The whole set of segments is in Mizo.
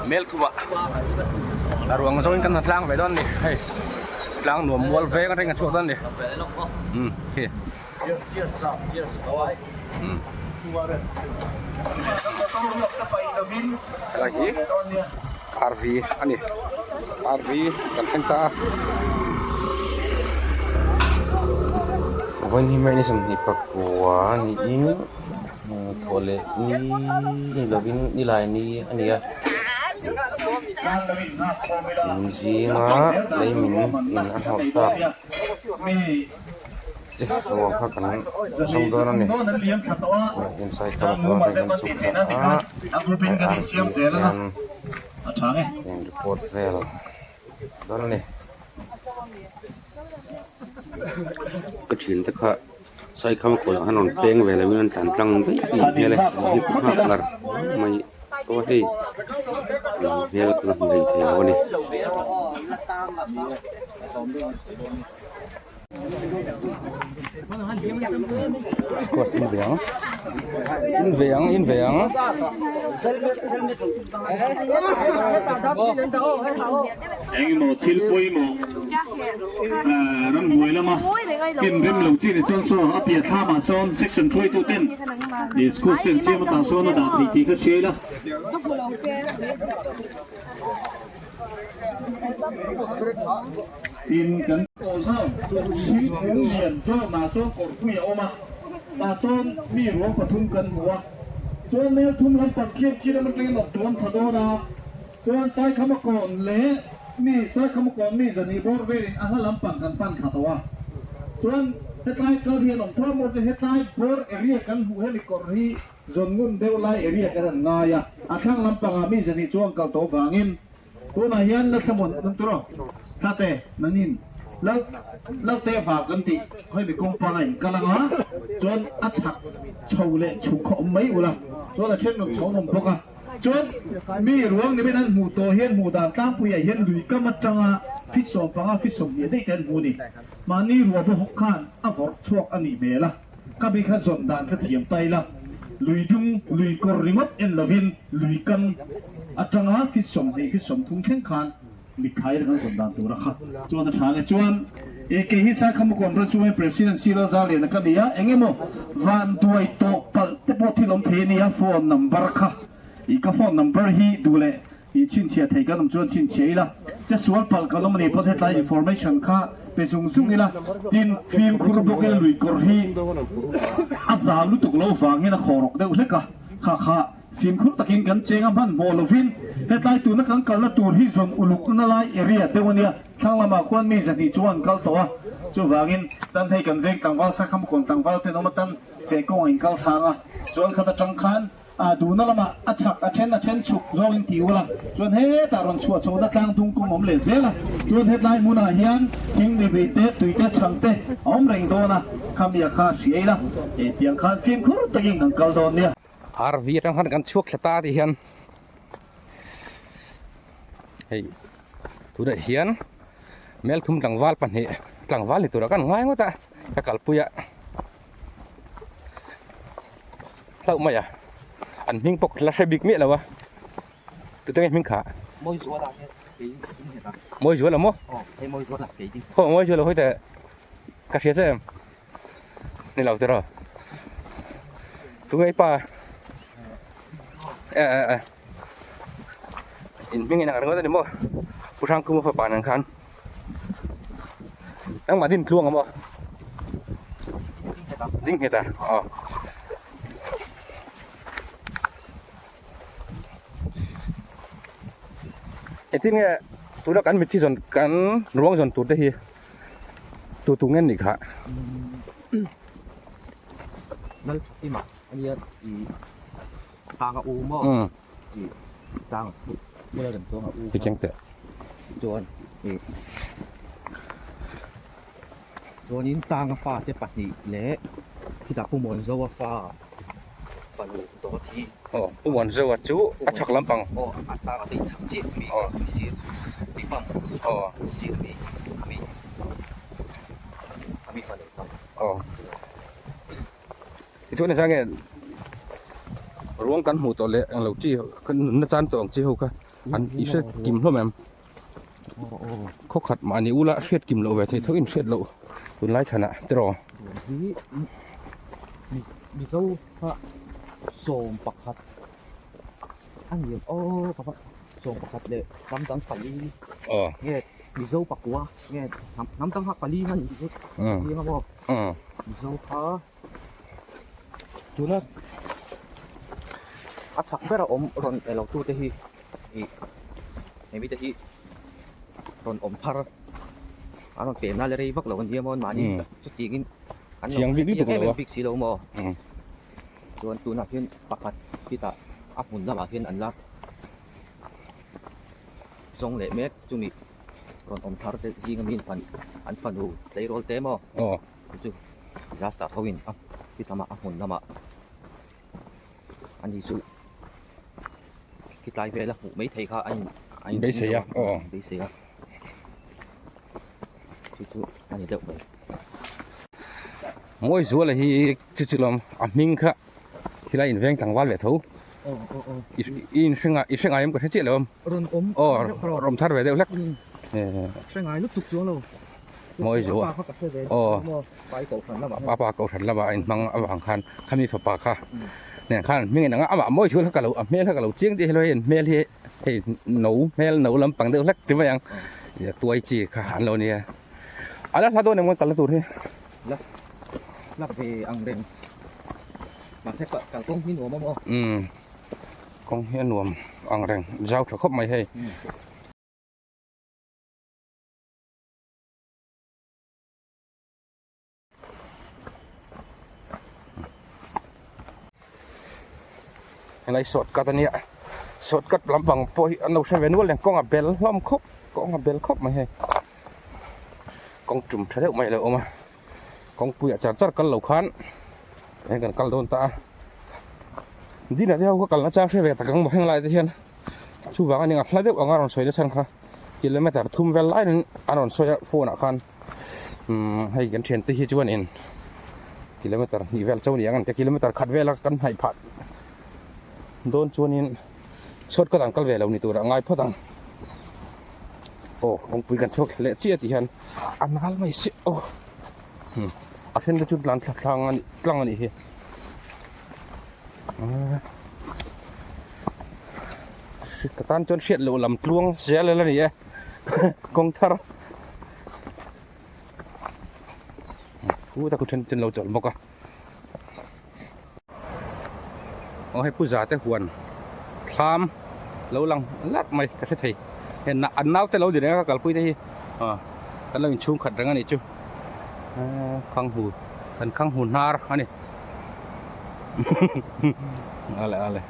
Mel thumah a ruang zawngin kan han tlang ve dawn a ni hei tlang nuam mual veng atangin kan chhuak dawn a ni umm khi umm helai hi RV a ni RV kan thleng ta a. Vawiin hi hmeichhe 24 niin Thawh leh ni ni lovin nilai ni a ni a, in zinga lei min in a hnawh tak te ruang kha kan zawng dawn a ni, inside kha kan chhuk thla a, IRC hian in report vel dawn a ni. Ka thiante kha. Saikham kawlah khan rawn peng ve loin an tlan tlang daih a nih hmel e hi nghak ngar mai pawh hei hmel ka hmu hlei thei lo a ni. Squash in ve ang in ve ang in ve ang. Engemaw thil pawimawh ramhnuai lama ken rem lo chi ni chuan saw a piah thlamah sawn section hruaitu ten school ten siam atah sawn a dah theih tih kha hria ila. Tin kan tawh zau thingkung lian zawnah sawn kawrpui a awm a, tah sawn mi ruang pathum kan hmu a, chuan mel thum lampang khian khi ram atangin awm tuam tha dawn a. Chuan Saikhamakawn leh mi Saikhamakawn mi zani bawr velin a hla lampang kan pan thla tawh a. Chuan hetlai kal hian awm thawm bawr chu hetlai bawr area kan hmuh hemi kawr hi zawn ngun deuh lai area kan han ngai a. A thlang lampangah mi zani chuang kal tawh vangin tunah hian la thlamuan nang tawh rawh. Thlate nangin Lal Lalte vang kan tih hemi kawngpang a inkal anga chuan a chhak chho leh chhuk kha awm mai ula chuan a then rawn chho awm bawk a. Chuan mi ruang nimin an hmuh tawh hian hmuh dan tlangpuiah hian lui kam atanga fit 15 fit 20 daih te an hmu a ni. Mahni ruah bawk hawk khan a vawrh chhuak a nih hmel a, ka mi kha zawn dan kha thiam ta ila, lui dung lui kawr ringawt en lovin lui kam atanga fit 20 fit 30 thleng khan mitthla in kan zawn dan tur a kha chuan a tha nge chuan e kei hi Saikhamakawn ram chungin President C Lalzaliana ka ni a eng emaw van duai tawh palh te pawh thil awm thei a nia phone number kha i ka phone number hi duh leh i chhinchhiah thei kan awm chuan chhinchhiah ila che sual palh kan awm a ni pawn hetlai information kha pe zung zung ila tin fimkhur bawk ila lui kawr hi a zau lutuk lo vangin a khawh rawk deuh hlek a kha kha Fimkhur takin kan cheng a hmanhmawh lovin hetlai tuna kan kalna tur hi zawn uluk na lai area deuh a nia, thlang lamah khuan mi 200 chuan an kal tawh a, chuvangin tan hei kan veng tlangval Sakhamkawn tlangval ten awm atan feh kawng a inkal thlang a, chuan khat atang khan a duhna lamah a chhak a then a then chhuk zawngin ti ula chuan hetah rawn chhuah chhohna tlang dung kawng awm leh zel a, chuan hetlai hmunah hian thing ribri te tui te chhang te a awm reng dawn a, khamia kha hria ila, tiang khan fimkhur takin kan kal dawn nia. RV atang khan kan chhuak thla ta tih hian hei tunah hian melthum tlangval pahnih tlangval ni turah kan ngai ngawt a ka kalpui a hlauh mai a an hming pawh la hre bik miah lo a tute nge hming kha Mawizuala maw aw Mawizuala hawi teh ka hria che em. Ni lo tiraw tunge i pa e e e in hming in ang ringawt a ni maw Pu Hrangkhuma fapa nen khan nangmah din tluang a maw ding nghet a aw. Engtin nge tuna kan mitthi zawn kan ruang zawn tur te hi. Tu tu nge nih kha? Lal Fatima ania i tang a u maw? I tang bula rem chuang a u. I keng teh. Chuan i chuanin tang a fa te pahnih leh khitah Pu Muanzoa fa fanu dawt hi. Aw Pu Muanzoa chu a chhak lampang. Aw a tang a te chhak chiah mi sir tui pump sir mi mi. Aw tichuan heng nge ruang kan hmuh tawh leh englo chi kan nunna chan tawh ang chi ho kha. An i hriat kim hlawm em? Khaw khat mahni ula hriat kim loh ve thei tho in hriat loh tunlai chhanah tiraw. Hi Mizo kha 11 a ni aw ka va 11 leh hnam dang pali nge Mizo pakua nge hnam dang kha pali kha ni chiang a maw Mizo kha Tuna a chak bera awm rawn elo tute hi ih hemi te hi rawn awm thar an rawn pem na la rei vak lo ania maw mahni chutiangin an lo hre em em bik si lo maw chuan tunah hian pakhat khitah a hmun lamah hian an la zawng leh mek chumi rawn awm thar te zinga mi an fanu tleirawl te maw. Chu chu disaster ho in a ti lamah a hmun lamah ani chu khitlai vela hmuh mai thei kha a in a in beisei a aw beisei a chu chu a ni deuh mai. Mawi zuala hi chu chu lawm a hming kha khilai in veng tlangval ve tho i in hre ngai i hre ngai em ka hre chiah lo em rawn awm aw rawn thar ve deuh hlek hre ngai lutuk chuang lo. Mawi zuah aw a pa kohhran lamah a inhmang avang khan khami fapa kha nen khan hming in ang a amah mawi chu ka lo a hmel kha ka lo chiang tih helai hian hmel hi hei no hmel no lampang deuh hlek ti mai ang tuai chi kha an lo nia a la hla dawn em kan kalna tur hi la la ve ang reng mahse kalkawng hi nuam a maw umm kawng hi a nuam ang reng zau tha khawp mai hei. Helai shortcut a nia shortcut lampang pawh hi an lo hre ve nual nen kawng a bel hlawm khawp kawng a bel khawp mai hei kawng tum tha deuh mai a lo awm a kawngpui ah char char kal lo khan heng kan kal dawn ta a dinner te ho kha kalna chang hre ve tak ang maw heng lai te hian chuvang a ni ang a hla deuh anga rawn sawi na chhan kha kilometer thum vel lai in a rawn sawi a phone ah khan umm hei kan thian te hi chuan in kilometer hnih vel cho ni ang an ti a kilometer khat vel a kan hnaih phah dawn chuan in shortcut an kal ve lo ni tur ah ngai phawt ang aw kawngpui kan chhuak thla leh chiah tih hian a nal mai si aw a then te chu tlan thla thlang a nih tlang a nih hi ka tan chuan hriat loh lam tluang zel a ni e kawng thar khuta khu then chen lo chawlh bawk a aw hei puza te huan thlam lo lang lap mai ka hre thei hei an naute lo ni reng a ka kalpui te hi aw kan lo inchhung khat reng a nih chu khanghu kan khanghu hnar a ni ale ale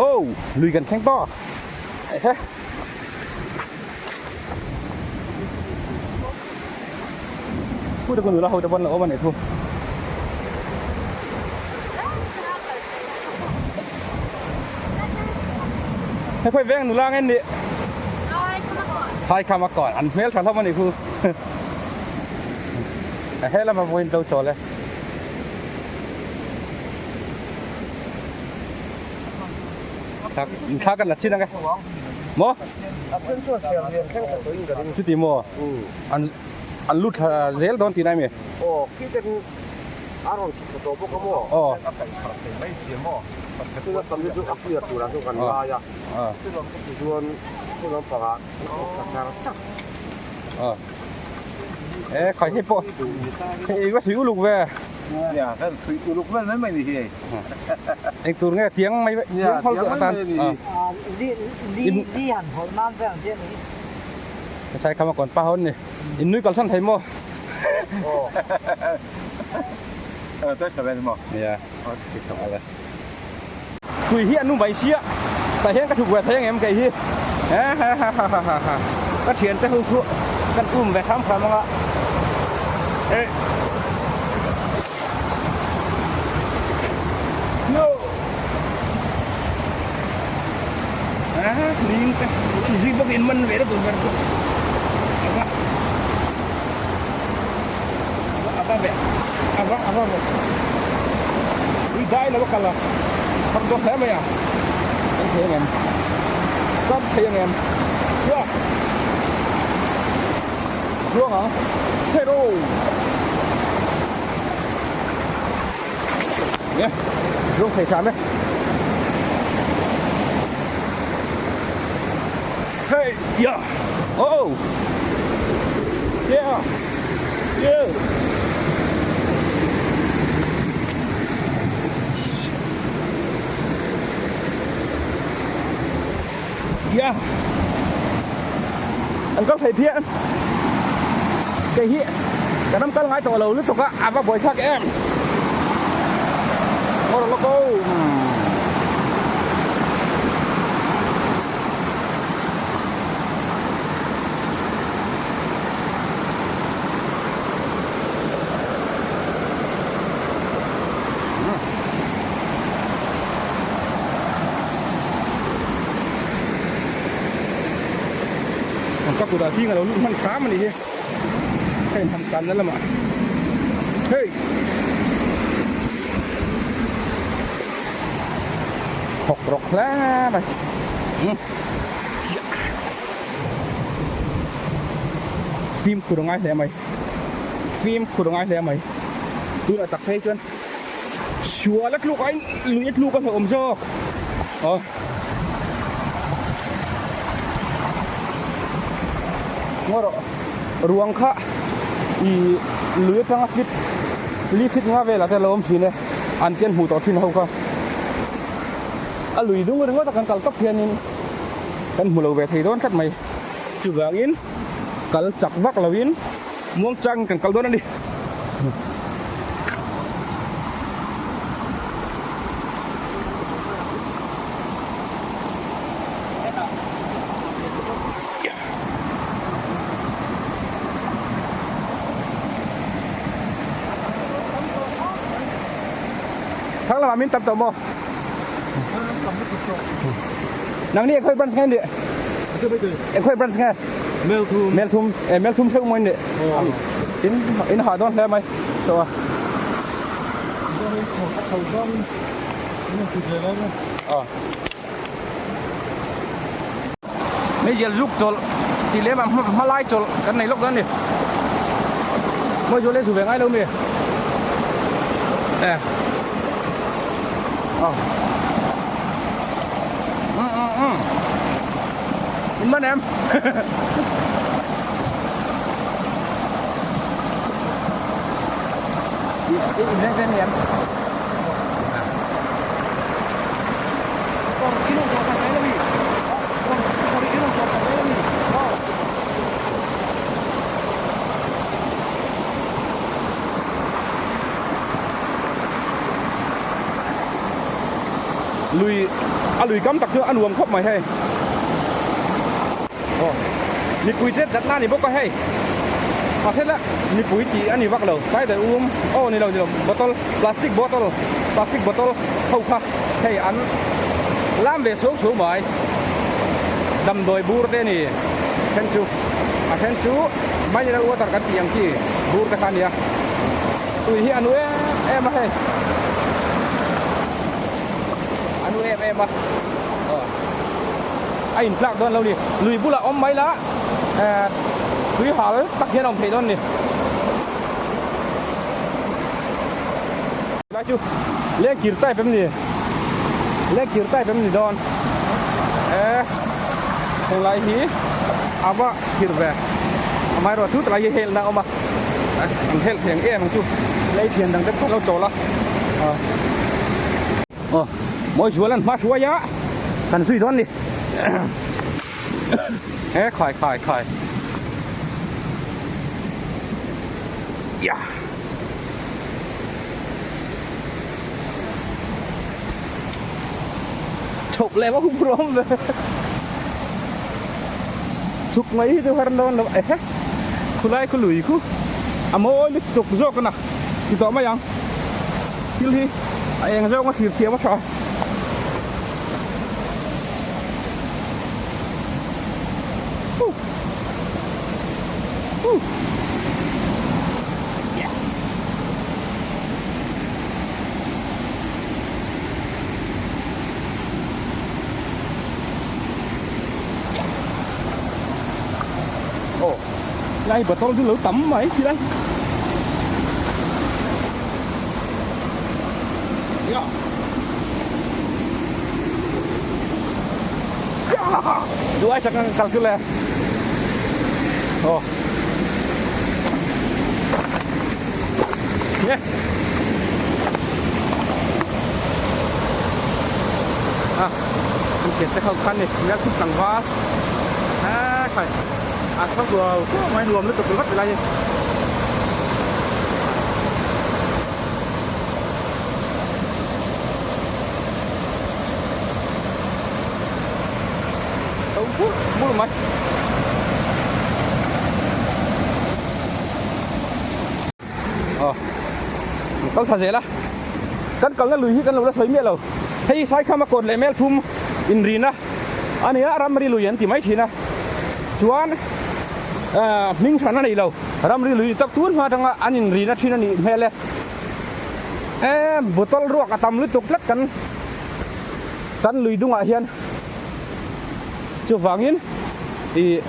oh lui kan thleng tawh ehe Pu te nula ho te pawn lo awm a nih thu. He khawi veng nula nge ni? Sai kham a kawn an hmel tha hlawm a nih khu. He lama vawiin to chawl e. Thla kan la chin ang e. Maw? Chuti maw? An an lut thla zel dawn tih nai mi? Aw, khi te chu a rawn chhuk thla tawh bawk a maw? Aw. A kaih kharh thei mai si a maw? Chula tam hi chu a clear turah chuan kan ngai a. Chuan chu lampangah an chhuk thla char char. Aw. E khai hei pawh hei va sui uluk ve. Nia, kan sui uluk vel mai mai ni hi hei. Eng tur nge tiang mai tiang hawlh atan. Nia, tiang mai mai ni hi. Li li han hawlh nan vel ang chiah ni. Sai khama kawn pa hawn ni. In nui kalsan thei maw? Aw. Toi tha vel maw? Nia. Tui hi an nu mai sia. Tah hian ka chhuk ve thei ang em kei hi. Ha. Ka thian te ho chu kan um ve hram hram anga. Eh. Yo. Ah, ling te. Zing bawk in man ve ta tur ber chu. Ava. Ava ve. Ava ava ve. Ui dai lo kal a. Thar dawn hle mai a. Kan thei ang em. Kam thei ang em? Hia! Ruang ang. Hero! Nge, ruang thei hram e. Hey, ya! Oh! Yeah! Yeah! Yeah. An kal thei phian. Kei hi ka ram kal ngai tawh lo lutuk a, a va buaithlak em. Ngawr lawk o. An ka kutah zing a lo lut hman hram a nih hi ka inham kanna lamah hei thawk rawk hle mai fimkhur a ngai hle mai fimkhur a ngai hle mai tunah tak phei chuan Sual a tluk a lui a tluk a hlauhawm zawk aw. Ngaw rawh ruang kha i lui atanga fit li fit nga velah te a lo awm thin e an ken hmuh tawh thin ho kha a lui dung ringawt a kan kal tawp hianin kan hmu lo ve thei dawn tlat mai chuvangin kal chak vak lovin Muangchang kan kal dawn a ni. Thang lamah min tam tawh maw? Nang ni khawi branch nge ni? Khawi branch nge? Melthum. Melthum. E Melthum theuh maw in ni? In in ha dawn hle mai. So a. Meizial zuk chawlh tih lem ah hma lai chawlh kan nei lawk dawn a ni. Mawi zual e zu ve ngai lo mi? E. Aw. In man em? In reng reng em? Lui a lui kam tak chu a nuam khawp mai hei aw mipui chet that na ni bawk a hei a then a mipui tih a ni vak lo sai daih um aw ni lo ni lo bottle plastic bottle plastic bottle ho kha hei an lam ve suau suau mai damdawi bur te a ni then chu a then chu mineral water kan tih ang chi bur te kha a ni a tui hi a nu em em a hei a nu em em a aw a intlak dawn lo ni lui bulah awm mai la eh tui hal tak hian a awm theih dawn a ni. Lai chu leng kir type em ni leng kir type em ni dawn e henglai hi a va khir ve amaherawh chu tlai hi helna a awm a an helh thei ang em ang chu lei thian dang te pawh an lo chawl a aw mawi zual an hma hruai a kan zui dawn ni e khai khai khai ya. Chhuk leh vak rawm ve. Chhuk mai hi chu har dawn lo ehe. Khulai khu lui khu a mawi lutuk zawk a na ti tawh mai ang. Thil hi a eng zawng a thlir thiam a tha. Aw lai bottle chu lo tam mai khilai. Ya. Duai chak ang kal chu le. Aw. Nge. À, anh thiệt sẽ không khăn này, nghe chút tặng vá. À, phải. À, sao vừa cứ ngoài luồng nó tục vắt lại đây. Đâu phút, mua mày. Aw kal tha zel a kan kalna lui hi kan lo la sawi miah lo hei Saikhama kawt leh Melthum inrina a nia ramri lui an ti mai thin a chuan ah hming hran a nei lo ramri lui tak tun hma atanga an inrina thin a nih hmel e eh bottle ruak a tam lutuk tlat kan kan lui dungah hian chuvangin ih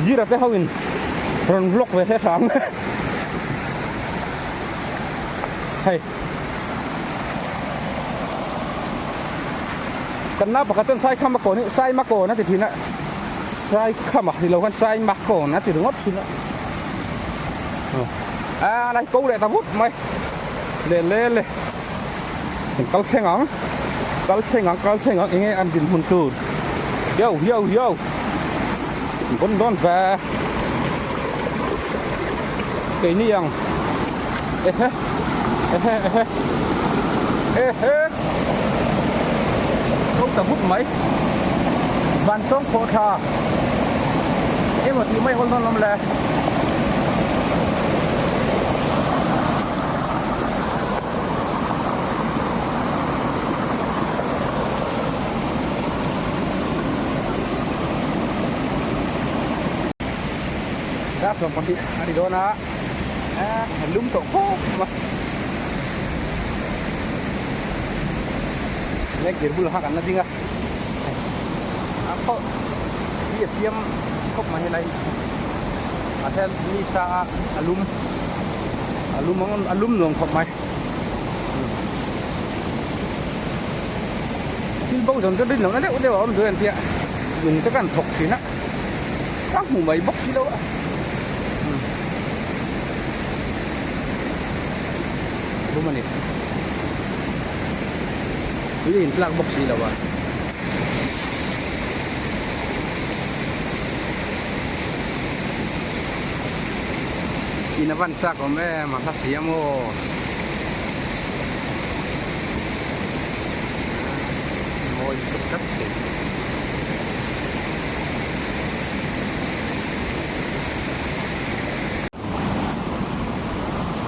Zira te ho in rawn vlog ve hle hram hei kan nau pakhat chuan Saikhama kawn hi Saima kawn a ti thin a Saikhama ni lo khan Saima kawn a ti ringawt thin a a lai ko leh ta vut mai le le le kal thleng ang kal thleng ang kal thleng ang enge an dinhmun tur yo yo yo bawn dawn ve keini ang ehe ehe ehe ehe ko ta vut mai van tawng khawh tha emaw tih mai hawl dawn lawm le. Dar 12 a ni dawn a a lum tawh khawp mai lengkir bulah kha kan la ding a a khaw hi a siam khawp mai helai a then ni sa a a lum. A lum ang a lum nuam khawp mai. Thil bo zawng chu rin lohna deuh deuh a awm duh entia lung te kan thawk thin a ka hmu mai bawk si lo a. Lum a ni. Tui a intlak bawk si lo a. In a van chak awm em a hla siam aw. Mawi lutuk tlat thei.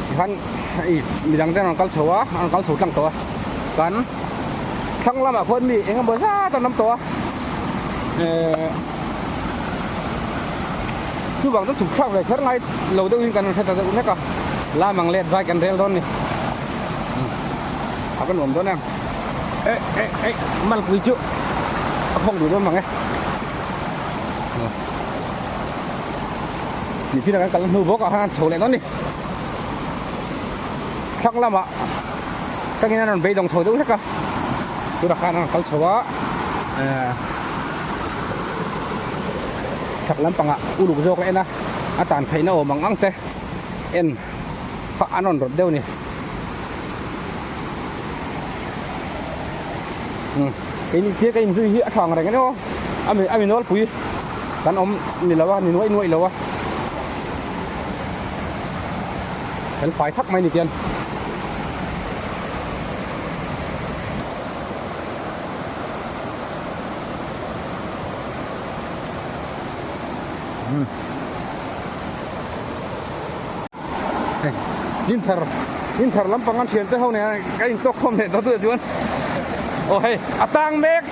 Tikhan hei midang te an rawn kal chho a, an rawn kal chho tlang tawh a. Kan thlang lamah khuan mi eng emaw zat an awm tawh a. Ehh. Chuvang chuan chhuk thlak ve kher ngai lo deuh in kan rawn hre ta deuh hlek a, lam ang let vai kan rel dawn ni. A va nuam dawn em. Eh eh eh malpui chu a khawk duh dawn mang e. Mipui kan kal hnu bawk ah khan chho leh dawn ni. Thlang lamah tangin an rawn beidawng chho deuh hlek a, tunah khan an rawn kal chho a. Eh. Chhak lampangah uluk zawk a en a, a tan theihna awm ang ang te en kha an rawn rawt deuh a ni. Umm keini tia ka inzui hi a thang reng aniaw a mi a mi nawlpui kan awm ni lo a ni nuaih nuaih lo a kan fai thak mai ni tian. Dinthar Dinthar lampang an thian te ho nen ka in tawk khawm leh ta tu chuan aw hei a tang mek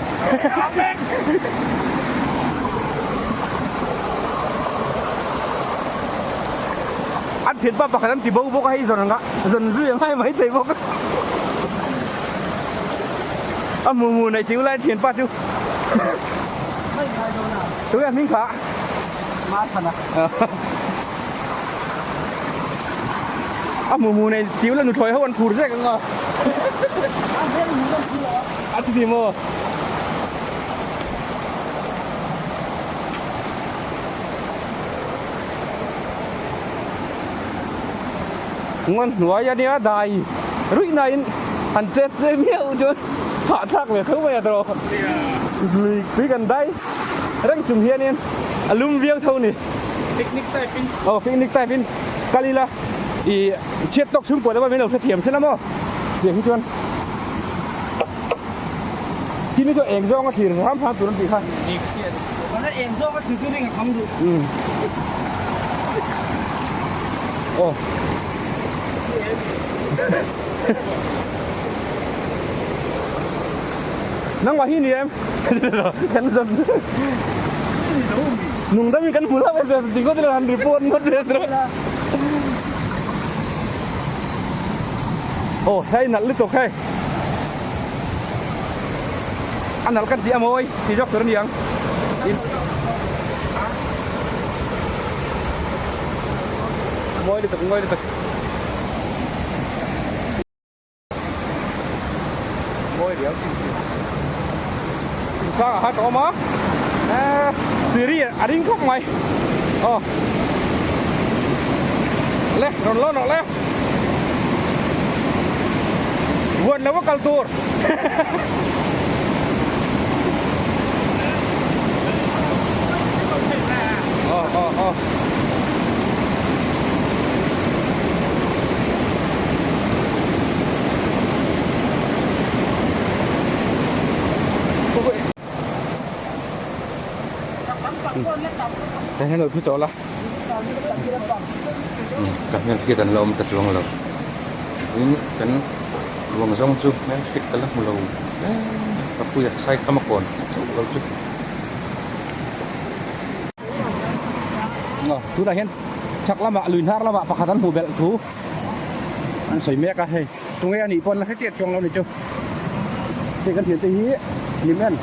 an thianpa pakhat an ti bo bawk a hei zawn anga zawn zui a ngai mai thei bawk a hmu hmu neih tiu lai thianpa chu. Tunge hming kha? A hmu hmu nei tiu la nuthlawi ho an phur zek ang a. A ti ti maw? Ngawn hnuai a nia dai ruih nain han chet che miau chuan hahthlak ve tho mai a tawh. Lui tui kan dai reng chung hianin a lum viau tho ni. Picnic type in. Aw picnic type in kal ila i chhiat tawk chhungkua te pawh min lo hrethiam sin a maw tiang hi chuan thil hi chu eng zawnga thlir hram hram tur an tih kha. Eng zawnga thlir chu ring a kham duh. Aw. Nangmah hi ni em? Kan zawn. Nung dam in kan hmu hlauh e ti ngawt ila han report ngawt ve tawh. Aw hei nalh lutuk hei. A nalh kan tih a mawi ti zawk tur a ni ang. Mawi lutuk mawi lutuk. Mawi riau chin chin. Sangah khan ka awm a. Eh tui a ring khawp mai. Aw. Le rawn lawn rawh le. Vuan lo a kal tur. Aw aw aw. Hei lo thu chawl a. Ka hmel hriat an la awm ta chuang lo. Tin kan ruang zawng chu hmel hriat ka la hmu lo hle ka puia saikham a kawn chauh lo chu. Aw tunah hian chhak lamah lui hnar lamah pakhat an hmuh belh thu an sawi mek a hei tunge a nih pawh an la hre chiah chuang lo ni chu hei kan thiante hi lim en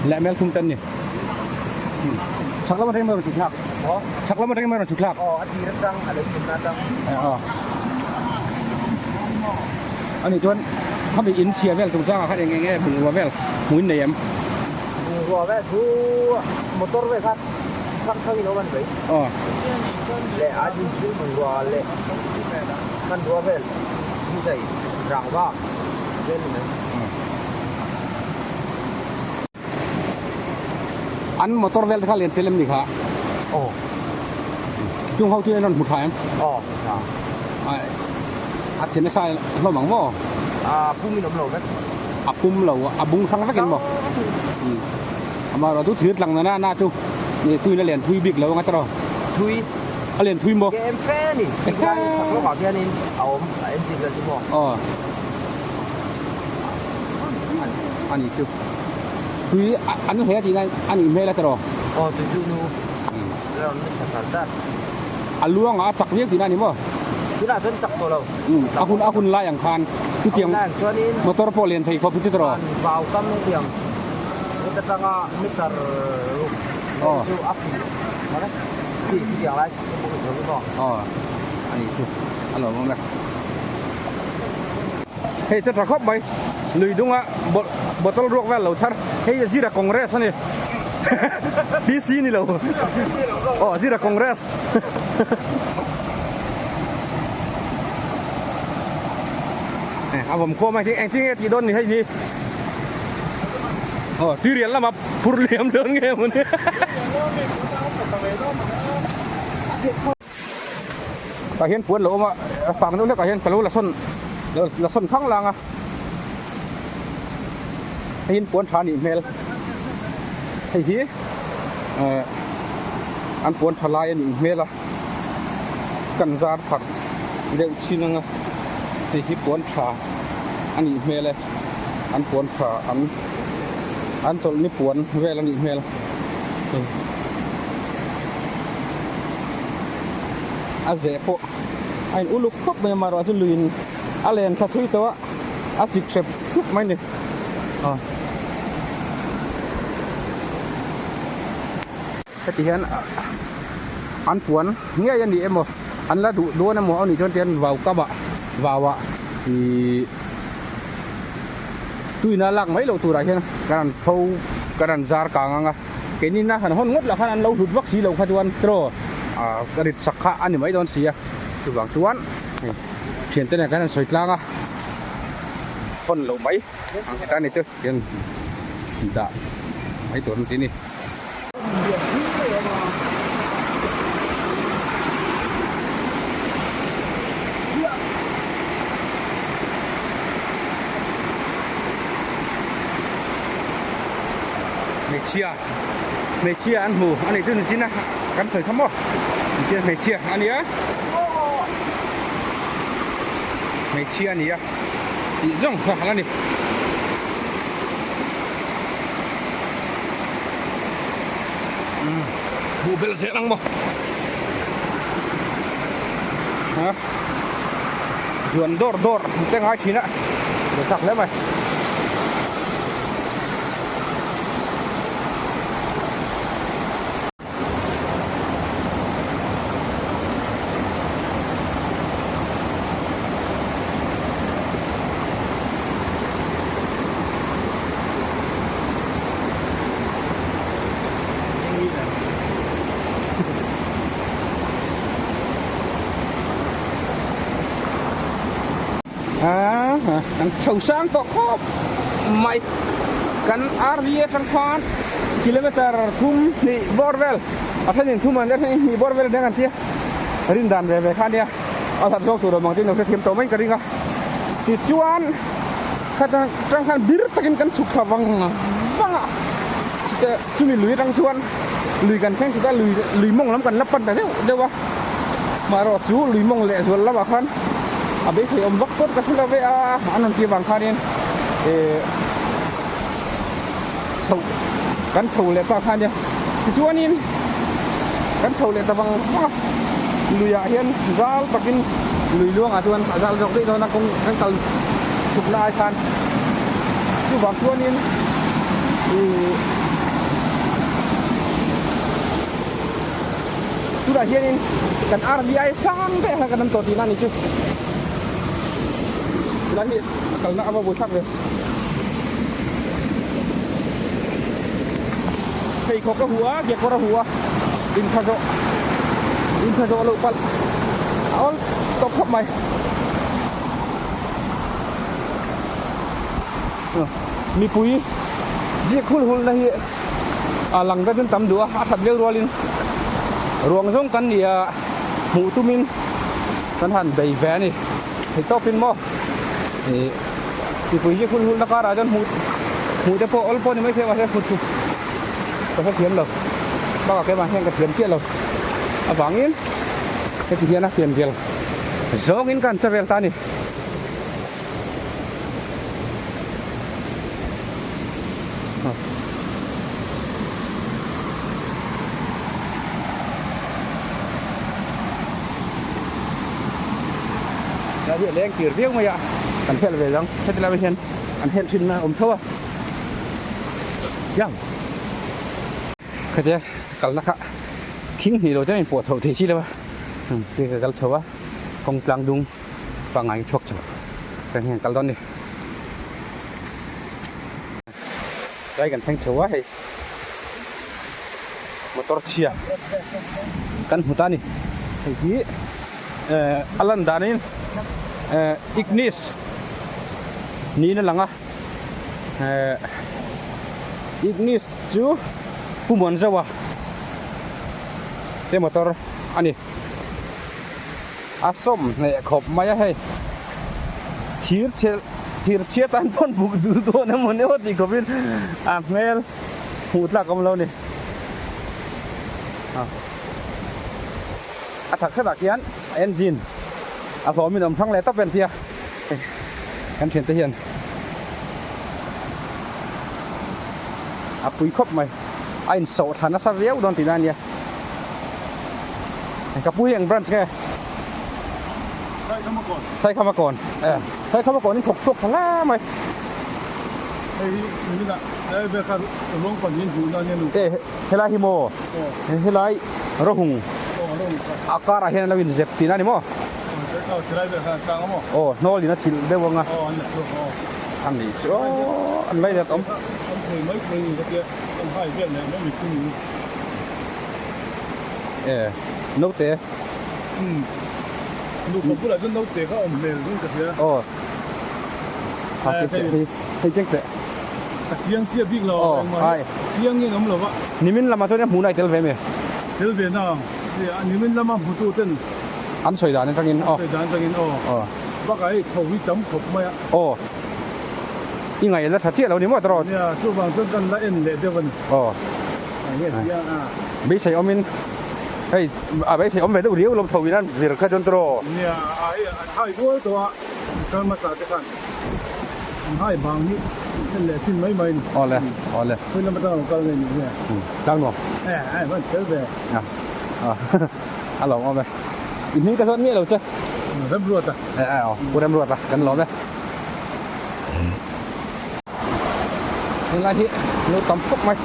leh mel thum ten ni chhak lam atangin mai rawn chhuk thlak chhak lam atangin mai rawn chhuk thlak aw ani chuan khami in chhia vel chungchangah khan eng eng nge bungrua vel hmuh in nei em? Bungrua vel chu motor vel kha hrang hrang in awm a ni mai. Aw. Leh a din chu bungrua leh hmanrua vel hmuhzai rangva vel ni mai. An motor vel te kha lian tel em ni kha? Aw. Chung ho chu an rawn hmu tha em? Aw hmu tha. A chhe nasa hlawm ang maw? A pum in awm lo vek. A pum lo a bung hrang vekin maw? Amaherawh chu thir tlang nana na chu tuin a lian thui bik lo anga tawh. Thui. A lian thui maw? KM fe a ni. Thinglai chhak lawkah khianin a awm a engine vel chu maw? Aw. A nih chu. Tui an hle tihna a nih hmel a tawh. Aw tui chu nu. Rawn tha thar dat. A luangah a chak viau tihna a ni maw? Tunah chuan chak tawh lo. A hun a hun lai ang khan chutiang motor pawh lian thei khawp hi chu tawh. Vau kam hetiang heta tanga meter ruk chu a fih khi chutiang lai chak te pawh hi chu maw? Aw a nih chu a lawmawm e. Hei chu tha khawp mai lui dunga bottle ruak vel lo chhar hei zira congress a ni PC ni lo aw zira congress a vawm khawm a engtin nge tih dawn ni hei hi aw tuirial lama phur liam dawn nge mawni. Tah hian puan lo awm a, a fang deuh hlekah hian ka lo la sawn la sawn khang lang a, hei hi puan tha a nih hmel, hei hi eh an puan tha lai a nih hmel a, kan zar pharh deuh chin ang a, hei hi puan tha a nih hmel e, an puan tha an an chawlhni puan vel a nih hmel. A zeh pawh a in uluk khawp mai a marawh chu luiin a len thla thui tawh a a chik hrep hrup mai a ni aw heti hian. an puan ngei a ni emaw an la duh dawn emaw a nih chuan tihian vau kamah vauah ihh tuina lak mai loh turah hian kan han pho kan han zar kang ang a keini na han hawn ngawt lah khan an lo hlut vak si lo kha chuan tiraw ah ka rit sak kha a ni mai dawn si a chuvang chuan hei thiante nen kan han sawi tlang a hawn loh mai ang ti ta a ni chu tihian dah mai tur an ti a ni. Hmeichhia hmeichhia an hmu a nih chu nichin a kan sawi kha maw nichin hmeichhia a nia hmeichhia a nia tih zawng kha a ni. Hmuh belh zel ang maw ha zuan dawr dawr te ngai thin a lo chak hle mai. Kan chho sang tawh khawp mai kan RV atang khan kilometer 3 hnih bawr vel a thenin thum an thenin hnih bawr vel deng an tia rin dan ve ve kha ania a that zawk tur awm ang tin lo hrethiam tawh mai ka ring a tichuan khatang tang khan bir takin kan chhuk thla vang vang a chutah chumi lui atang chuan lui kan thleng chutah lui lui mawng lam kan la pan ta deuh deuh a maherawh chu lui mawng leh zual lamah khan a beisei awm vak pawt ka hre lo ve a an rawn tih vang khanin eh chho kan chho leh ta kha ania tichuanin kan chho leh ta vang vang a luiah hian zal takin lui luangah chuan a zal zawk daih dawn a kawng kan kal chhuk na ai khan chuvang chuanin ih tunah hianin kan RBI sang daih kha kan awm tawh tihna a ni chu tilai hi a kalna a va buaithlak ve. Pheikhawk a huh a, kekawr a huh a, intha zawh intha zawh loh palh a awl tawp khawp mai. Mipui ziak hul hul na hi a lang datin tam duh a, a that viau rualin ruang zawng kan ni a, hmuh tumin kan han bei ve a ni. Thei tawpin maw ih. Mipui hi hul hulna karah chuan hmuh hmuh te pawh awl pawh ni maithei mahse hmu thu ka hre thiam lo bakah keimah hian ka thiam chiah lo avangin heti hian a fian vel zawngin ka han che vel ta a ni. Lai hi a leng tir viau mai a kan helh ve ang heti lai hian an helh thin na a awm tho a yang khatia kalna kha thing hnih lo chuan inpawh chho thei si lo a ti ka kal chho a kawng tlang dung pangngai chhuak chho kan hian kal dawn ni lai kan thleng chho a hei motor chhia kan hmu ta a ni hei hi eh a lan danin eh ignis niin a lang a eh ignis chu pu Muanzawa te motor a ni a sawm hneh khawp mai a hei thir chhe thir chhiat an pawn buk duh dawn emaw ni aw tih khawpin a hmel hmuh tlak awm lo a ni a thak hretah khian engine a hlawmin awm hrang leh tawp em tia kan thiante hian a pui khawp mai a insawh thla nasa viau dawn tihna a nia ka pu hi eng branch nge Saikhama kawn Saikhama kawn in thawk chhuak tha hle mai helai hi maw helai rawhung. A karah hian an lo inzep tihna a ni maw? Aw hnawl in a chhilh deuh ang a. A nih chu aw an lainat awm. E naute. Aw. Hei chiang teh. Ka chiang chiah bik lo engmah hi chiang nge an awm lo va. Nimin lamah chuan hmuhna i tel ve mi? Tel ve na ang. Nimin lama hmutu ten. An sawi dan atangin aw. An sawi dan atangin aw. Aw. Bakah hei tho hi tam khawp mai a. Aw. I ngaih la tha chiah lo ni maw tawrh? Nia, chuvang chuan kan la en leh deuh a ni. Aw. Enge chiang a. Beisei awmin hei a beisei awm ve deuh riau lawm tho in an vir kha chuan tawrh. Nia, a hei an hai rual tawh a, kal hmasa te khan. An hai bang hi en leh chin mai mai a ni. Aw le, aw le. Khawi lam atanga lo kal nge nih nge? Tlang nuam. E, e, hman tel ve. A, a, a lawm awm e. I hming ka zawt miah lo che. Remruata. E, e, aw, Pu Remruata, kan lawm e. Tunlai hi nu tam khawp mai.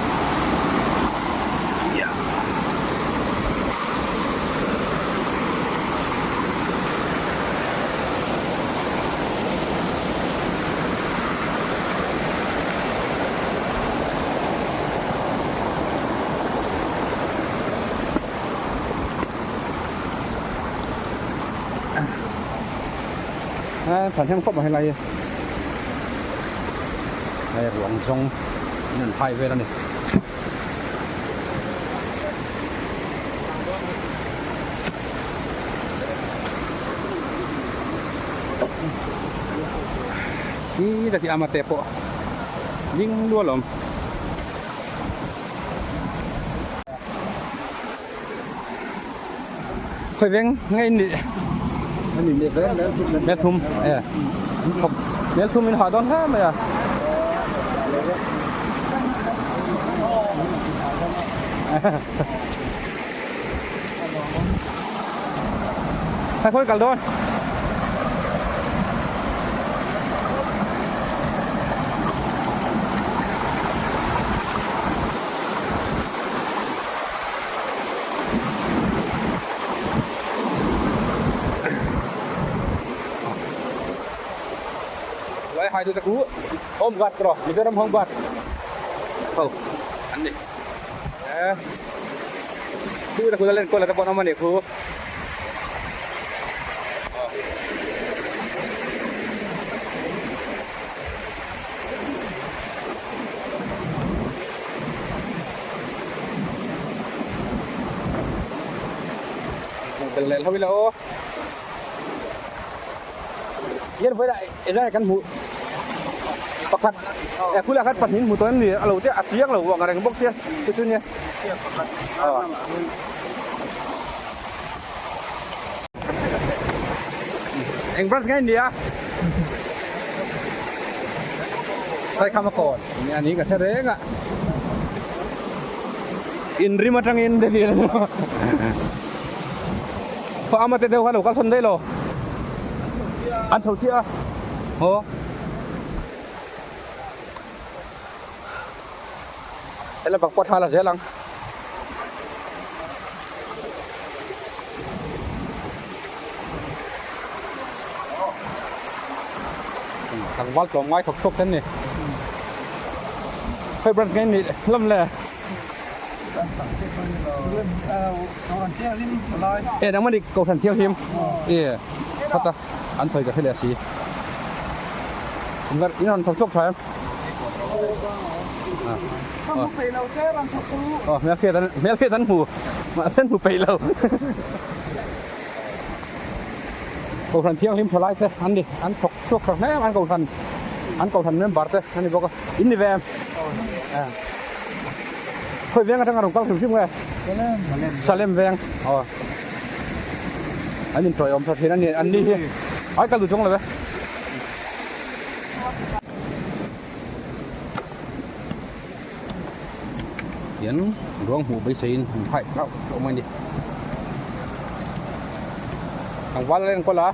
Thahnem khawp mai helai hi hei ruang zawng in an hai vel a ni. Hi ta khi amate pawh ding lual awm. Khoi veng nge in nih? Ani ni veng mel thum. Mel thum e. Khop mel thum in ha dawn hle mai a. Hai khawi kal dawn. Lai hai tu te khu home guard tawh Mizoram home guard ho an ni e khu te khu la len kual te pawh an awm a ni khu. Bel leh hlo ila aw. Hian vawilah ezai kan hmuh pakhat eh khulah khan pahnih hmu tawh em ni a lo te a chiang lo ang reng bawk sia chu chu nia. Eng branch nge nia Saikhama kawn a ni ka hre reng a in rim atangin te tih khaw ama te deuh kha lo kal sawn daih lo an chho chiah a aw hela bak pawh thla la zel ang. Tlangval tlawm ngai thawk thawk ten ni. Khoi branch nge ni lam le. E nang mani ko than thiang him. E khata an soi ka thele si. Ingar in han thawk thawk thaim. Ờ, mel khiat an hmu mahse an hmu peih lo. Kohhran thianghlim tha lai te an ni an thawk chhuak tha hle an kohhran an kohhran member te an ni bawk a in ni ve em khawi veng atanga rawn kal hrim hrim nge Salem veng aw an intawi awm tha thin a ni an ni hi ai kal duh chuang lo ve. Hian ruang hmuh beiseiin an hai hlauh hlauh mai a ni. Tlangval a enkawl a.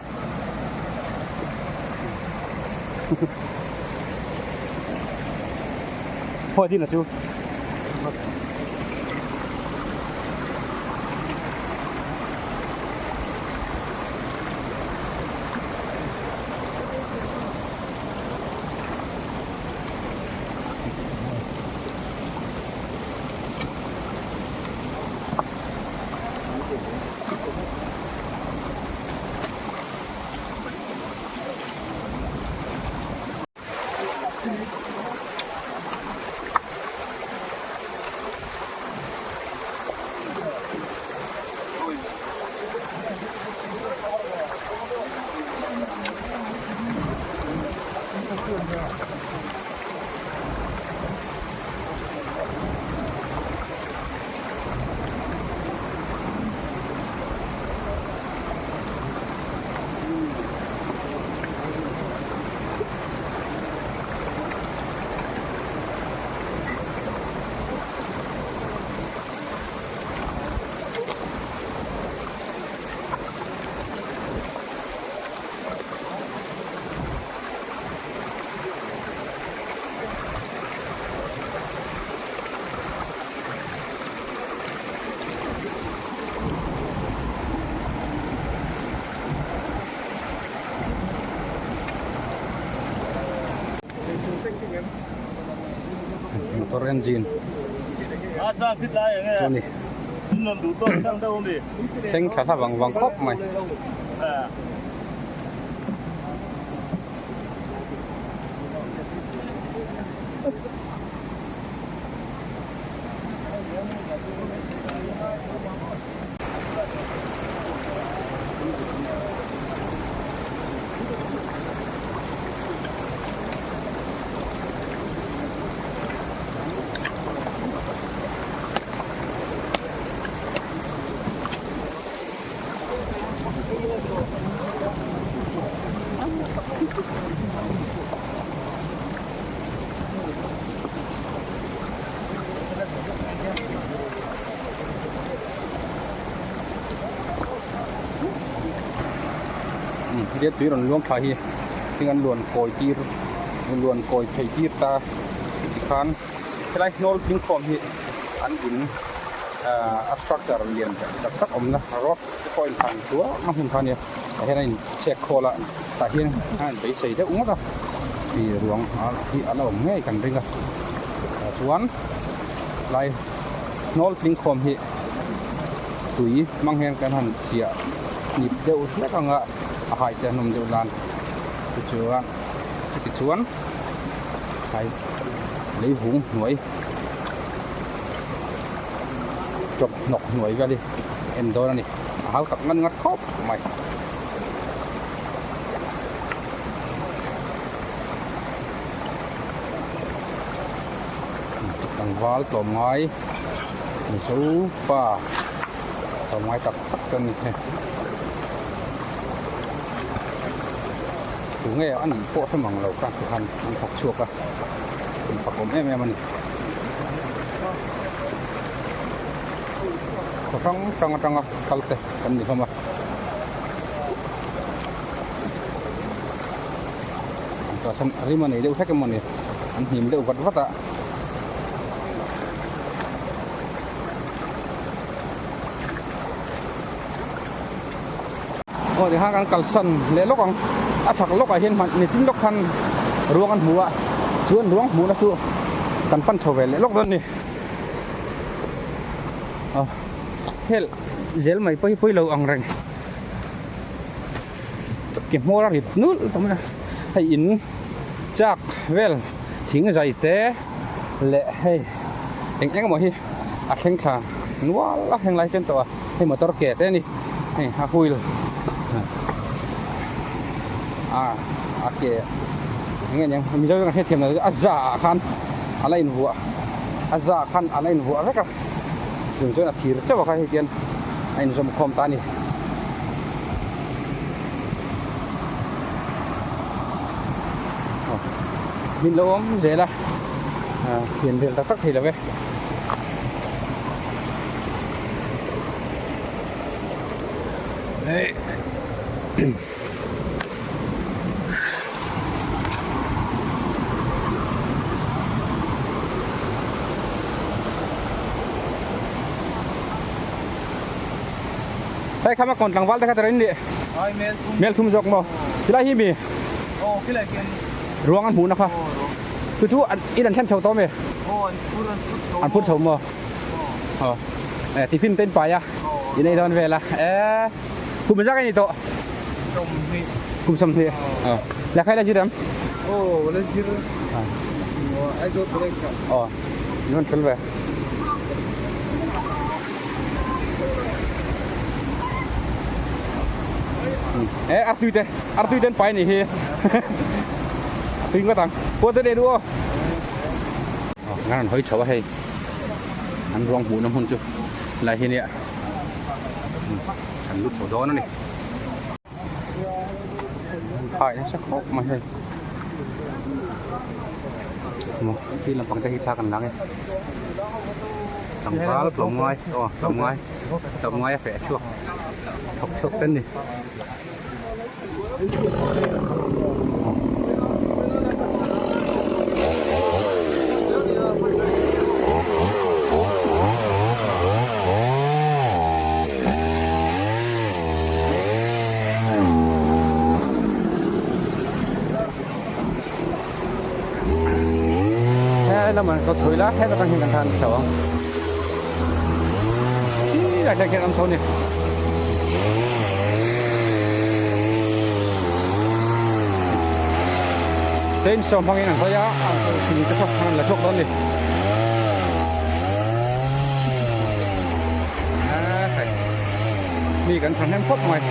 Khawi dina chu. Motor engine chu a ni thleng thla hla vang vang khawp mai. Riat tui rawn luang thla hi thing an luan kawi tir luan kawi phei tir ta tikhan helai hnawl thingkhawm hi an in a structure lian tak tak awmna rock te pawh a inhlan hluah a hmun kha a nia tah hian a inchhek khawl a tah hian a inbeisei deuh ngawt a ih ruang hi a la awm ngei kan ring a chuan lai hnawl tlingkhawm hi tui hmang hian kan han chiah hnip deuh hlek ang a a hai te an awm deuh lan tichuan chutichuan hai leivung hnuai chawp hnawk hnuai vel hi en dawn a ni a hau tak ngat ngat khawp mai. Tlangval tlawmngai Mizo pa tlawmngai tak tak te a ni hei tunge a nih pawh hre mang lo kha tikhan an thawk chhuak a in fak awm em em a ni khaw hrang hrang atanga kal te kan ni hlawm a. Chuan rim a nei deuh hlek emaw ni an hnim deuh vat vat a. Aw tikhan kan kalsan leh lawk ang a chhak lawkah hian hman nichin lawk khan ruang an hmu a chuan ruang hmuhna chu kan pan chho ve leh lawk dawn a ni aw hel zel mai pawh hi pawi lo ang reng. Ke hmawr a rit nulh tawh mai a hei in chak vel thing zai te leh hei eng eng emaw hi a thleng thla nual a heng lai chen tawh a hei motor ke te a ni hei a wheel a a ke eng nge niang mizo hian hrethiam lo a za ah khan a la invuah a za khan a la invuah vek a chung chuan a thir chauh a kha hei tian a inzawm khawm ta a ni. Min lo awm zel a thian vel tak tak thei lo e. Hei khama kawn tlangval te kha tar in nih mel thum zawk maw khilai hi mi ruang an hmuhna kha chu chu in an thlen chho tawh mi an phur chho maw tiffin te in pai a. In ei dawn vel a. E kum zak ani tawh? 20. Kum 20. Aw. Lehkha i la zir em? Aw, la zir. Aizawl College ah. Aw. In rawn fel ve. E artui te, artui ten pai ni hi. Tui ngawt ang. Pawh te nei duh aw. Ngan an hawi chho a hei. An ruang hmuhna hmun chu lai hi nia an lut chho dawn a ni. Phai nasa khawp mai hei. Maw khi lampang te hi thla kan lak e. Tlangval tlawmngai aw tlawmngai tlawmngai a feh chhuak thawk chhuak ten ni. He lamah ka chhui la heta tang hian kan than chho ang khi lai thleng khian an chho a ni. Chainsaw hmangin an hawi a thing te pawh an la chhuak dawn a ni. Mi kan thahnem khawp mai.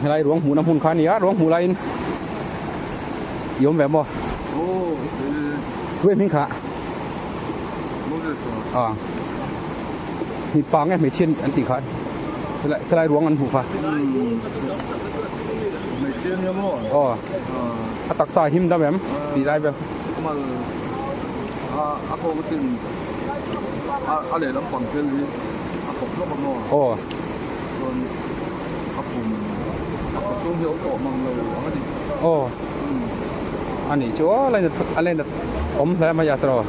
Helai ruang hmuhna hmun kha a ni a, ruang hmuh laiin i awm ve maw? Tuai hming kha? Mipa nge hmeichhia an tih kha helai ruang an hmuh kha. Aw a taksa a him dam em tih lai vel. Aw. Aw a nih chu aw a lainat awm hle mai a tawh.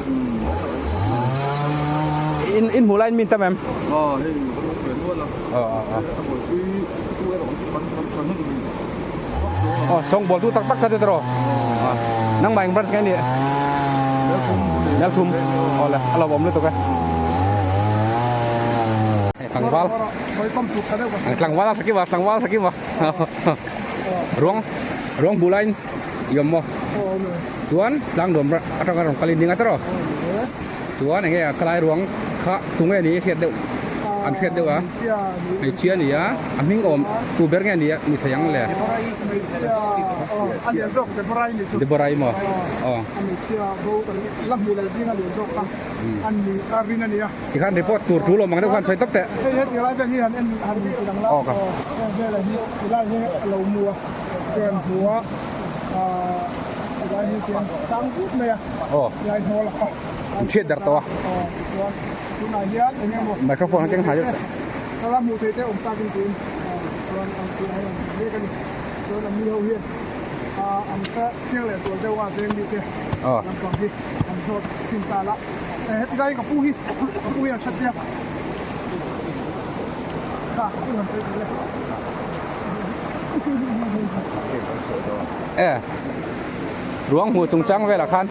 In in hmuh laiin mi tam em? Aw sawngbawl tu tak tak kha chu tawh. Nangmah eng branch nge nih? Melthum. Aw le a lo awm lutuk e. Tlangval tlangval a thakim a tlangval a thakim a ruang ruang hmuh laiin i awm maw chuan tlangnuam atanga rawn kalin ding a tawrh chuan enge a khalai ruang kha tunge ni hriat deuh an hriat deuh a hmeichhia a ni a a hming awm tu ber nge ni ni thei ang le Deborah i maw aw. Tikhan report tur tul awm ang deuh khan sawi tawp teh. Aw ka. Aw. In hriat dar tawh a. Microphone a keng hnai deuh teh. Aw. Heti lai ka pu hi ka pu hi an hre chiang kha ka pu han sawi tur le. E ruang hmuh chungchang velah khan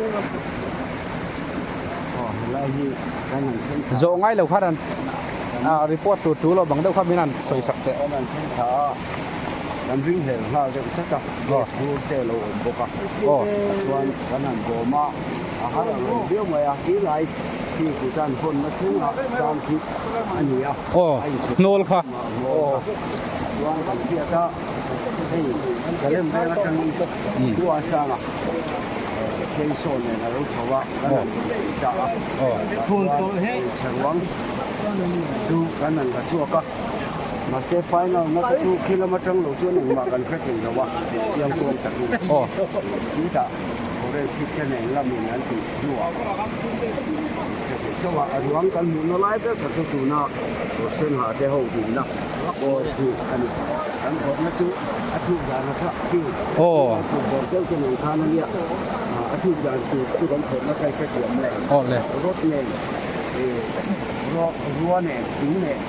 zawh ngai lo khan an report tur tul awm ang deuh kha min han sawi sak teh. Kan ringhlel nghal deuh chat a, gas bur te a lo awm bawk a, chuan kan han bawm a, a har ang reng viau mai a, ti lai khi ku chuan hawnna thlengah sang khi a ni a, a inchhuk hnawl kha, chuan kan hriat a, hei Salem veng atangin khua a sang a, chainsaw nen a lo chho a, kan han ta a, chuan hmeichhe ruang chu kan han la chhuak a. Mahse final na te chu khi lam atang lo chuan engmah kan hre thei lo a, chiang kuang takin chutah forensic te nen lamin an tih hnuah hre thei chauh a, a ruang kan hmuhna lai ber kha chu tuna kawrsen ha te ho dinna bawr chu a ni. Kan khawrhna chu a thuk dan a thlak khi thuk bawr deuh te nen khan a nia, a thuk dan tur chu kan khawrhna kha i hrethiam mai ang, rod nen rua nen thing nen.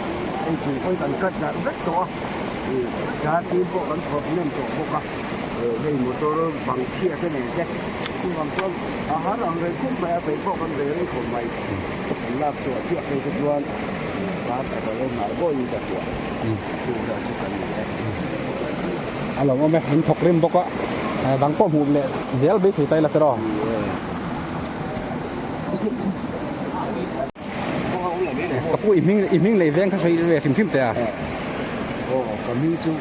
Hei thing pawn kan cut darh vek tawh a. Dar tin pawh kan thawk hnem tawh bawk a, hei motor bang chhia te nen te chuvang chuan a har ang reng khum mai a, vei pawh kan ve rei khawp mai. Kan lak chhuah chiah phei te chuan dar khat a lo hnai bawiin ka hria, chu vel chu kan ni e. A lo awm e, in thawk rim bawk a, dang pawh hmuh leh zel beisei ta ila tiraw? Ka pu i hming i hming lei veng kha sawi ve hrim hrim teh a. Aw ka hming chu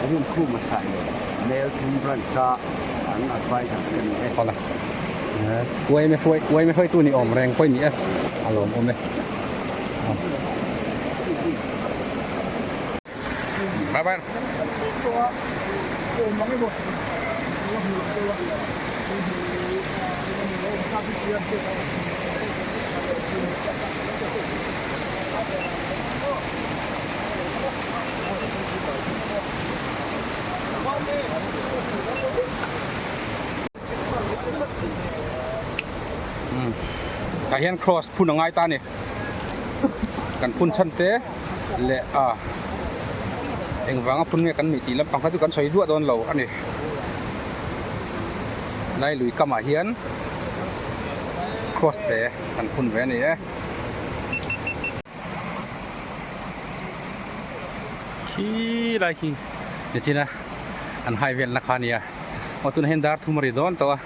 Rinkhuma Sailo Melthum Branch a an advisor ka ni e. Awle uaime hruai uaime hruaitu ni awm reng pawh i ni e a lawm awm e. Bye bye. Tah hian cross phun a ngai ta a ni kan phun chhan te leh a engvanga phun nge kan nih tih lampang kha chu kan sawi duah dawn lo a ni lai lui kamah hian cross te kan phun ve a ni e. Khi lai khi nichin a an hai velna kha a nia aw tunah hian dar thum a ri dawn tawh a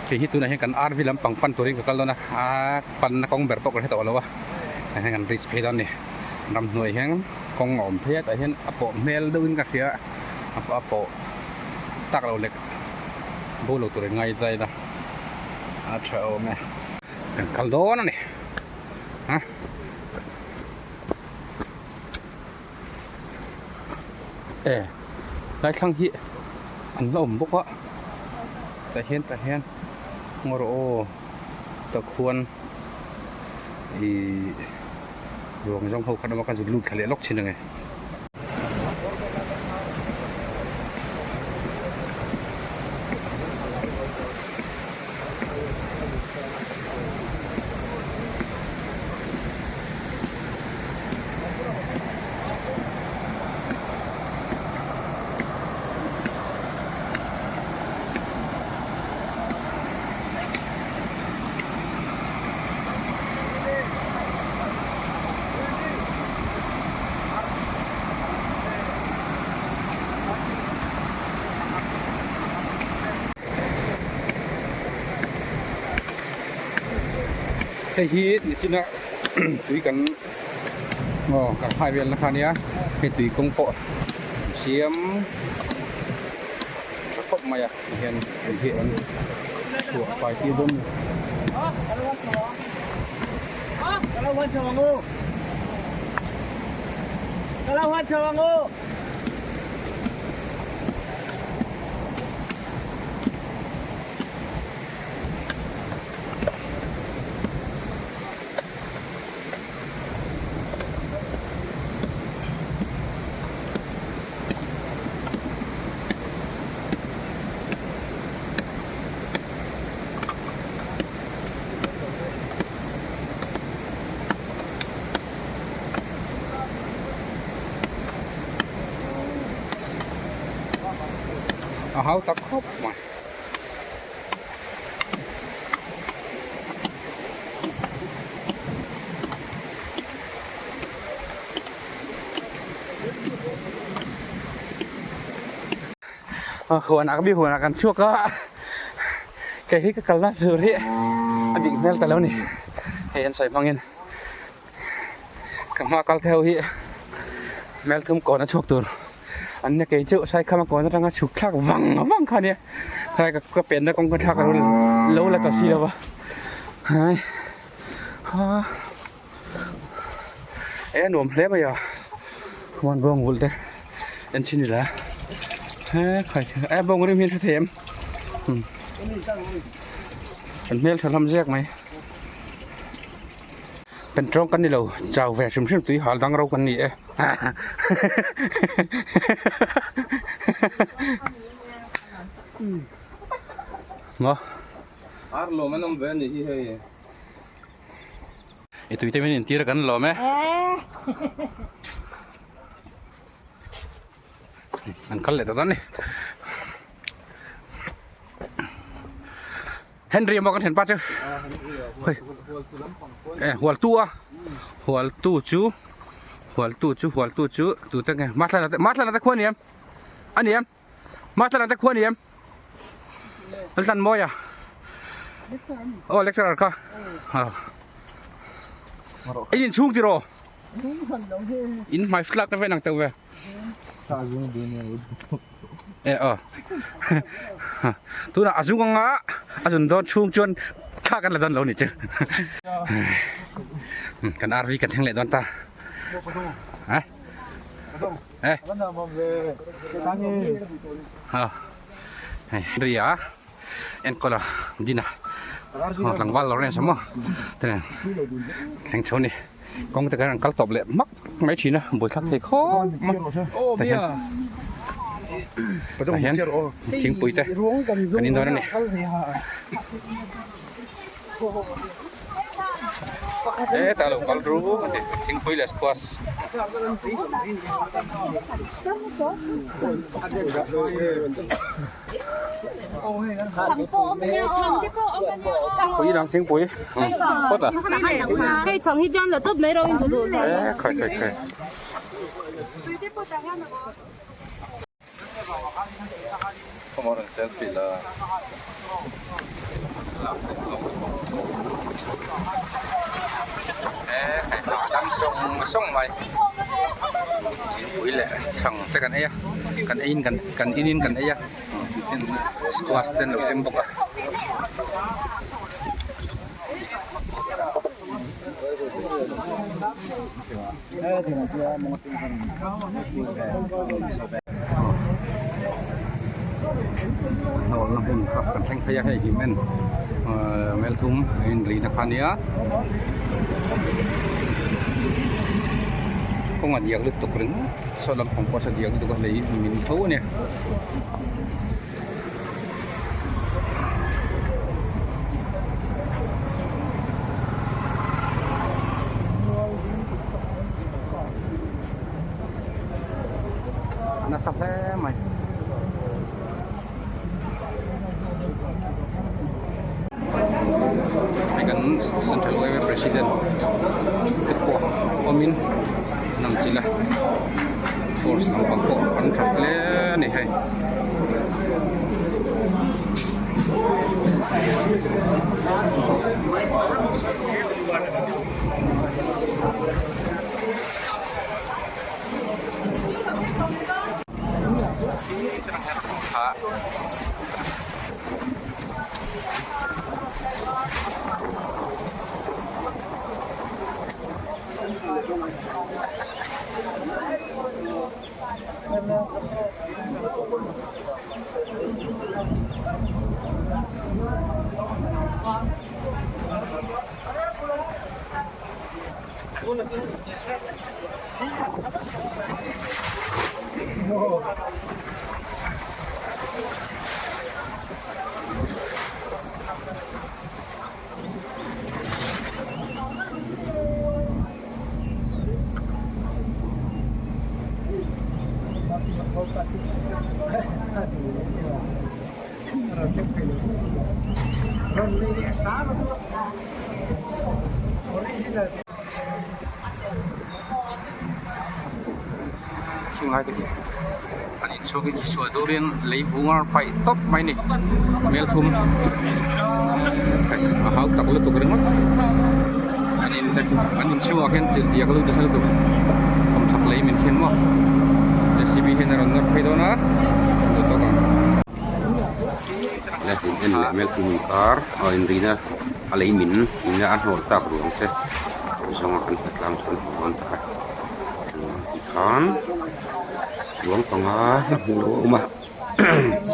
kei hi tunah hian kan RV lampang pan turin ka kal dawn a a panna kawng ber pawh ka hre tawh lo a tah hian kan reach phei dawn a ni ramhnuai hian kawng a awm phei a tah hian a pawh hmel deuhin ka hria a a pawh tak lo lek bo lo tur in ngai zai ila a tha awm e kan kal dawn a ni a. E lai thlang hi an la awm bawk a tah hian tah hian ngaw rawh aw tah khuan ihh ruang zawng ho khan awm a ka zut lut thla leh lawk thin ang e. Hei hi nichina tui kan aw kan hai vel na kha ania hei tui kawng pawh an siam tha khawp mai a tihian tui hi an chhuah fai tir dawn a ni. A hau tak khawp mai. Huanah ka bi huanah kan chhuak a kei hi ka kalna tur hi a dik hmel ta lo ni hei an sawi hmangin ka hma kal te ho hi hmelthum kawn a chhuak tur. An na kei chu Saikhama kawn atanga chhuk thlak vang vang kha ania khalai ka penna kawng ka thlak alo lo la ta si lo va hai ha e a nuam hle mai a khuan bawng vulh te en chhin ila he khai e bawng rim hian hre thei em an hmel tha hlawm zek mai. Kan tawng kan ni lo chau ve hrim hrim tui hal dang ro kan ni e maw ar lawm an awm ve a nih hi hei i tui te min intir a kan lawm e. An kal leh ta dawn a ni. Henry maw kan thianpa chu khawi e hualtu a hualtu chu hualtu chu hualtu chu tute nge Mathlana te Mathlana te khua ni em a ni em Mathlana te khua ni em Laltlanmawia aw lecturer kha in inchhung tiraw in hmai tlak te ven ang teuh ve. E aw tunah a zung anga a zun dawn chhung chuan thla kan la dawn lo ni chu kan RV kan thleng leh dawn ta a e ha hei ria enkawl a dina tlangval Lawrence a maw thleng chho ni. Kawng te khan an kal tawp leh hmak mai thin a, buaithlak thei khawp mai tah hian tah hian thingpui te kan in dawn a ni. Hetah lo kal ru a ti thingpui leh squash. Pui dang thingpui phawt a hei chhang hi chuan la tawp mai ro in duh duh e khai khai khai Come on and selfie la e khai dam sawng sawng mai thingpui leh chhang te kan ei a kan eiin kan kan inin kan ei a squash te an lo sem bawk a. Hnawlna hmun kha kan thleng phei a hei hi men melthum a inrihna kha ania kawng a diak lutuk ringawt saw lampang pawh saw diak lutuk a lei min tho a nia. Nasa hle mai. Hei kan Central YMA President te pawh awmin nam chilh a force lampang pawh an that hle a ni hei. Khing lai te khi an inchhung hi khi suah durin lei vung a rawn paih tawp mai a ni melthum a hau tak lutuk ringawt an in te an inchhungah khian thil diak lut nasa lutuk kawmchhak lei min khen maw J C B hian a rawn nawr phei dawn a duh tawk ang. Le in en leh melthum inkar a inrina a lei min in a hnawlh tak ruang te zawnga kan hlatlang chu kan hmu dawn ta a tikhan ruang panga la hmuh loh a awm a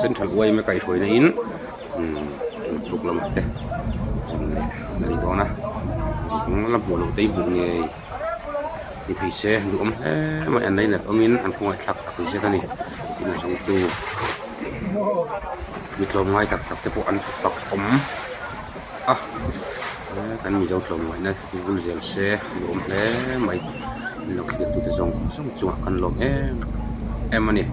central yma kaihhruaina in tuk lamah te zan leh a ni dawn a la hmuh loh te hi hmuh ngei ni thei se duhawm hle mai an lei nat awmin an khawngaihthlak tak zet a ni tin a zawngtu mi tlawmngai tak tak te pawh an fak awm a kan mizo tlawmngaihna vul zel se duhawm hle mai an lo thlir tute zawng zawng chungah kan lawm em em a ni.